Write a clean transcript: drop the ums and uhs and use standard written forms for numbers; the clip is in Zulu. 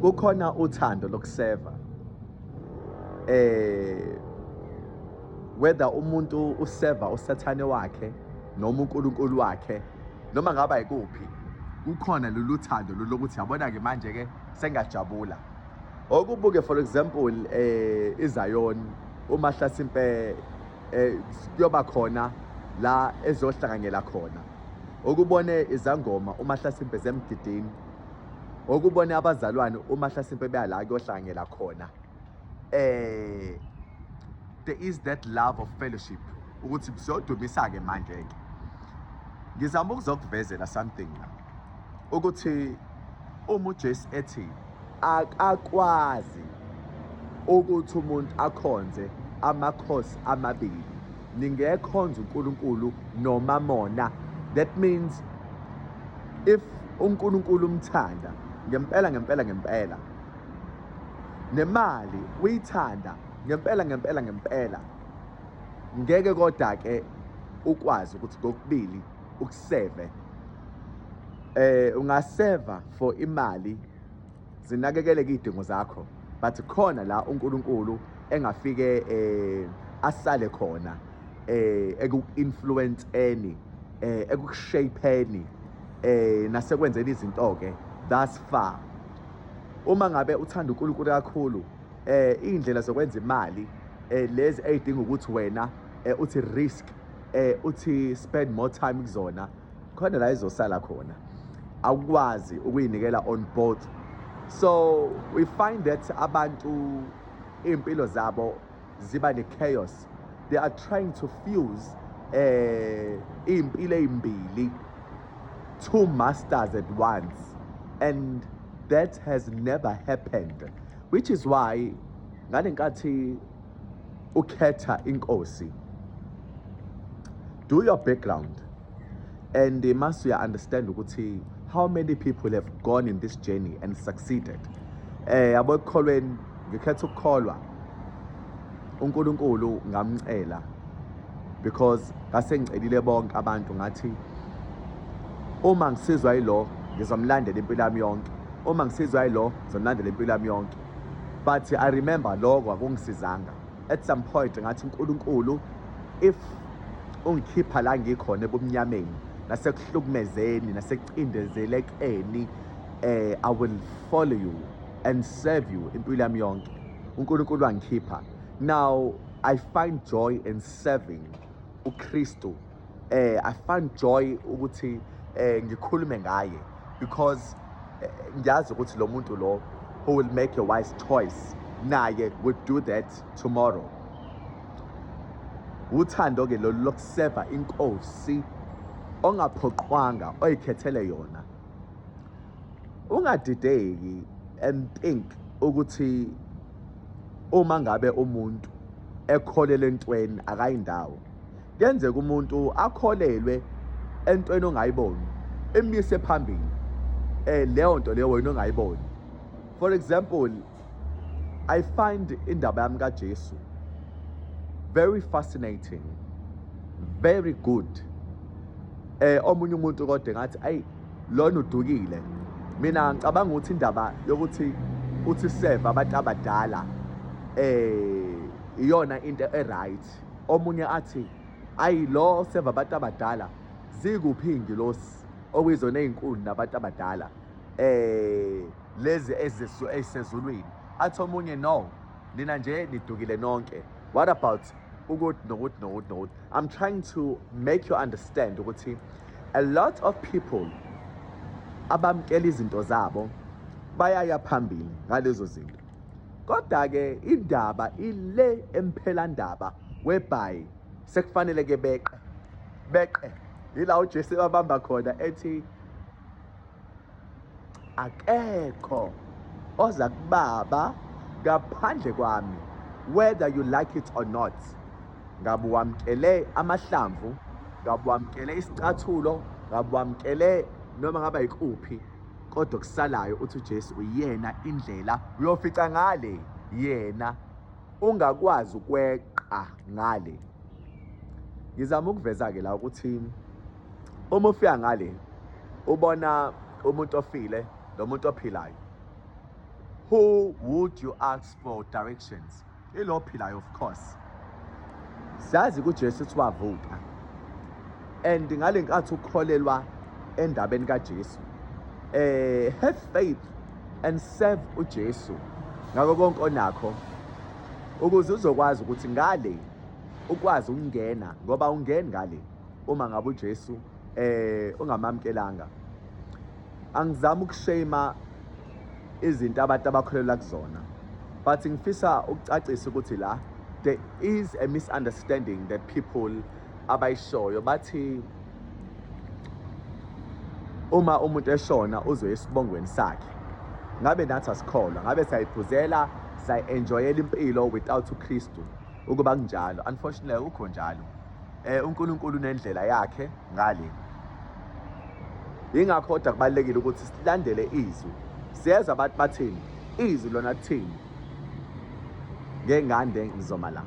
Kukhona uthando lokuseva, whether umuntu useva usathane wakhe noma uNkulunkulu wakhe noma ngaba ikuphi, kukhona lolu thando lolokuthi yabona ke manje ke sengajabula. Okubuke, for example, iZion, uma hlasimpe kuyoba khona la ezohlanganyela khona, ukubone izangoma uma hlasimpe zemgidini, okubone abazalwane uma hlasimpe beya la kuyohlanganyela khona, there is that love of fellowship ukuthi siyodumisa ke manje ke. Ngizama ukuzokuvezela something la ukuthi uma uJesu ethi akakwazi ukuthi umuntu akhonze amakhosi amabili, ningekhonza uNkulunkulu nomamona, that means if uNkulunkulu umthanda ngempela ngempela ngempela, nemali uyithanda ngempela ngempela ngempela, ngeke kodwa ke ukwazi ukuthi kokubili ukuseve. Ungaseva for imali, zinakekele izidingo zakho, but khona la uNkulunkulu engafike asale khona eku-influence-eni, ekushapeni, nasekwenzeni izinto ke thus far. Uma ngabe uthanda uNkulunkulu kakhulu, iy'ndlela zokwenza imali, lezi ey'dinga ukuthi wena uthi risk, uthi spend more time kuzona, khona la izosala khona, awukwazi ukuyinikela on both. So we find that abantu iy'mpilo zabo ziba ne-chaos. They are trying to fuse iy'mpilo ey'mbili, two masters at once, and that has never happened, which is why ngalenkathi ukhetha inkosi, do your background and must you understand ukuthi how many people have gone in this journey and succeeded. Yabo, ekukholweni ngikhetha ukukholwa uNkulunkulu, ngamcela because ngase ngicelile bonke abantu, ngathi uma ngisizwa yilo ngizomlandela impilo yami yonke, uma ngisizwa yilo ngizomlandela impilo yami yonke. But I remember lokho akungisizanga. At some point ngathi, "uNkulunkulu, if ungikhipha la ngikhona ebumnyameni nasekuhlukumezeni nasekucindezelekeni, I will follow you and serve you impilo yami yonke." UNkulunkulu wangikhipha. Now I find joy in serving uKristu. I find joy ukuthi ngikhulume ngaye because ngiyazi ukuthi lo muntu lo who will make a wise choice naye would do that tomorrow. Uthando ke lolu lokuseva inkosi ongaphoqwanga, oyikhethele yona. Ungadideki and think ukuthi uma ngabe umuntu ekholele entweni akayindawo. Kuyenzeka umuntu akholelwe entweni ongayiboni, emise phambili leyo nto leyo wena ongayiboni. For example, I find indaba yami kaJesu very fascinating, very good. Omunye umuntu kodwa ngathi, "Ayi, lona udukile." Mina ngicabanga ukuthi indaba yokuthi uthi serve abantu abadala iyona into e-right. Omunye athi, "Ayi, lo serve abantu abadala, zikuphi ingilosi okuyizona ey'nkulu nabantu abadala lezi ezisezulwini?" Athi omunye, "No, nina nje nidukile nonke. What about ukuthi nokuthi nokuthi nokuthi?" I'm trying to make you understand ukuthi a lot of people abamkela izinto zabo bayaya phambili ngalezo zinto, kodwa-ke indaba ile emphelandaba whereby sekufanele ke beqe beqe, yila uJesu ebabamba khona ethi akekho oza kubaba ngaphandle kwami, whether you like it or not. Ngabe wamkele amahlamvu, ngabe wamkele isicathulo, ngabe wamkele noma ngaba yikuphi, kodwa kusalayo uthi uJesu uyena indlela, uyofica ngale yena, ungakwazi ukweqa ngale. Ngizama ukuveza-ke la ukuthi uma ufika ngale ubona umuntu ofile nomuntu ophilayo. Who would you ask for directions? Ilo ophilayo, of course. Siyazi kuJesu ukuthi wavuka. And ngale nkathi ukholelwa endabeni kaJesu, have faith and serve uJesu ngakho konke onakho ukuze uzokwazi ukuthi ngale ukwazi ukungena, ngoba ungeni ngale uma ngabe uJesu ungamamkelanga. Angizami ukushame izinto abantu abakholelwa kuzona, but ngifisa ukucacisa ukuthi la there is a misunderstanding that people abayishoyo. Bathi uma umuntu eshona uzoya esibongweni sakhe. Ngabe nathi asikholwa, ngabe siyayiphuzela, siyayi-enjoyela impilo without uKristu ukuba kunjalo. Unfortunately akukho njalo. UNkulunkulu unendlela yakhe ngale. Yingakho kodwa kubalulekile ukuthi silandele izwi. Siyezwa abantu bathini, izwi lona kuthini. Ngeke ngande, ngizoma la.